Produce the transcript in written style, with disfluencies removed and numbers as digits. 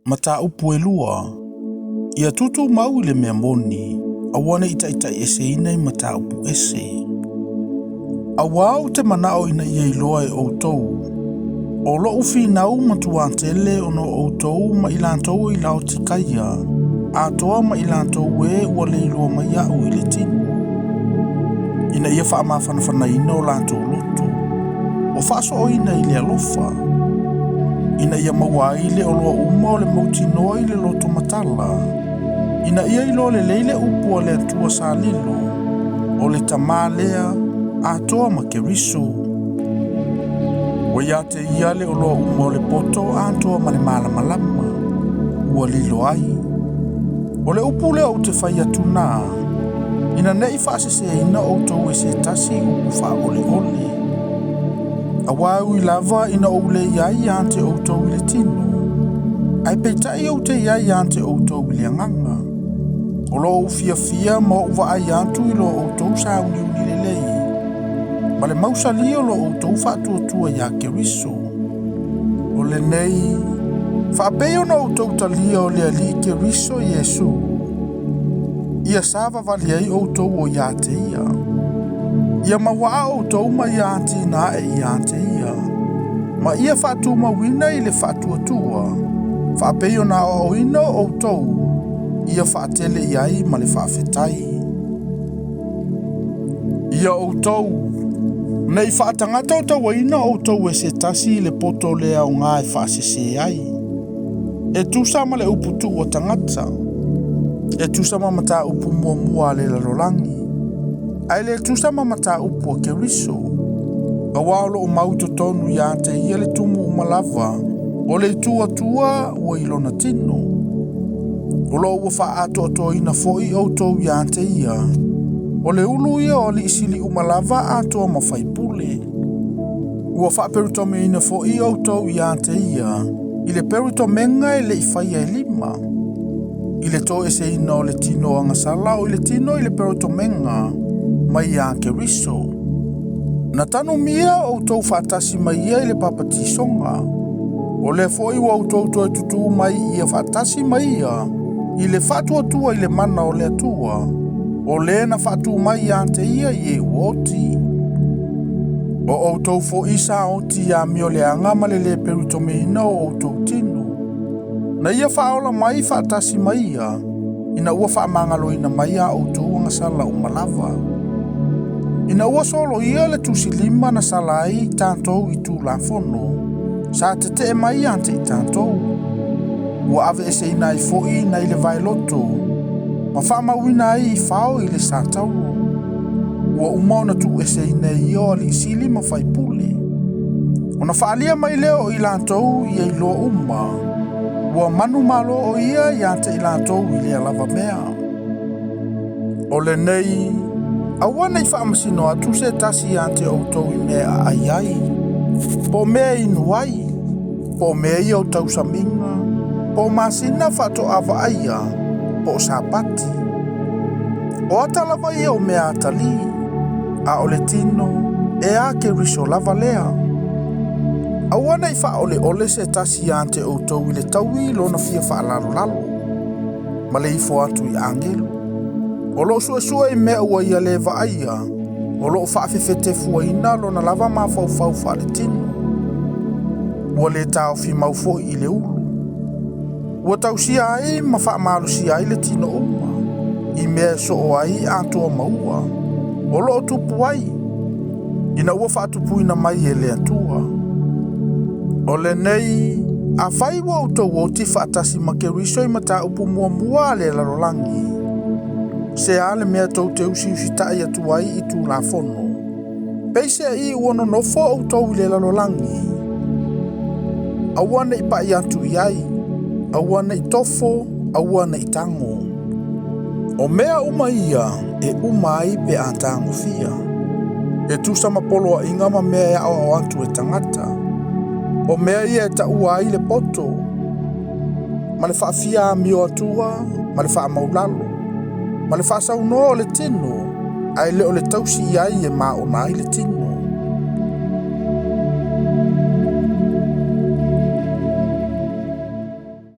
Mataupu e 2. Ia tutumau i le mea moni, aua ne i taitaieseina i mataupu ese. Auā ou te manao ina ia iloa e outou, o lo'u finau matuā tele ona o outou ma i latou o i Laotikaia, atoa ma i latou e ua le iloa mai a'u i le tino, ina ia faamafanafanaina o latou loto, o faasooina i le alofa, ina ia maua ai le oloa uma o le mautinoa i le loto matala, ina ia iloa lelei le upu a le Atua sa lilo, o le Tamā lea, atoa ma Keriso. Ua ia te ia le oloa uma o le poto atoa ma le malamalama, ua lilo ai. O le upu lea ou te fai atu nā, ina ne i faaseseina outou e se tasi i upu faaoleole. Auā e ui lava ina ou le i ai ia te outou i le tino, ae peitai ou te i ai ia te outou i le agaga. O lo ou fiafia ma ou vaai atu i lo outou sauniuni lelei, ma le mausali o lo outou faatuatua iā Keriso. O lenei, faapei ona outou talia o le Alii Keriso Iesu, ia savavali ai outou o ia te ia. Ia mauaa outou ma ia atinae ia te ia, ma ia faatumauina i le faatuatua, faapei ona aoaoina outou, ia faatele i ai ma le faafetai. Ia outou, ne i faatagataotauaina outou e se tasi i le poto le aoga e faasese ai. E tusa ma le upu tuu a tagata, e tusa ma mataupu muamua a le lalolagi, ae le tusa ma mataupu a Keriso. Auā o loo mau i totonu ia te ia le tumu uma lava o le itu Atua ua i lona tino. O loo ua faaatoatoaina foi outou ia te ia, o le ulu ia o alii sili uma lava atoa ma faipule. Ua faaperutomeina foi outou ia te ia i le perutomega e le i faia e lima, i le toeseina o le tino agasala o i le tino i le perutomega mai ia Keriso. Na tanumia outou faatasi mai ia i le papatisoga, o lea foi ua outou toe tutū mai ia faatasi mai ia i le faatuatua i le mana o le Atua, o le na faatū mai ia te ia i e ua oti. O outou foi sa oti ia amioleaga ma le lē perutomeina o outou tino. Na ia faaola mai faatasi mai ia, ina ua faamagaloina mai a outou agasala uma lava. Ina ua soloia le tusilima na sala ai tatou i Tulafono, sa tetee mai ia te i tatou. Ua aveeseina ai foi nai le vaeloto, ma faamauina ai i fao i le satauro. Ua uma ona tuueseina e ia o alii sili ma faipule. Ona faaalia mai lea o i latou ia iloa uma, ua manumalo o ia ia te i latou i lea lava mea. O lenei, aua ne i faamasino atu se tasi ia te outou i mea e aai ai, po o mea e inu ai, po o mea ia o tausamiga, po o masina faatoa vaaia, po o Sapati. O ata lava ia o mea atalii, a o le tino, e a Keriso lava lea. Aua ne i faaoleole se tasi ia te outou i le taui lona fia faalalolalo, ma le ifo atu i agelu. O loo suesue i mea ua ia le vaaia, o loo faafefetefuaina lona lava mafaufau faaletino. Ua le taofi mau foi i le ulu. Ua tausia ai ma faamalosia ai le tino uma, i mea e soo ai atoa maua, o loo tupu ai, ina ua faatupuina mai e le Atua. O lenei, afai ua outou oti faatasi ma Keriso i mataupu muamua a le lalolagi, se a le mea tou te usiusitai atu ai i Tulafono, peiseai ua nonofo outou i le lalolagi. Aua ne i pai atu i ai, aua ne i tofo, aua ne i tago. O mea uma ia e uma ai pe a tagofia. E tusa ma poloaiga ma mea e aoao atu e tagata. O mea ia e taua ai le poto, ma le faafia amio atua, ma le faamaulalo, ma le faasaunoa o le tino, ae le o le tausi i ai e maona ai le tino.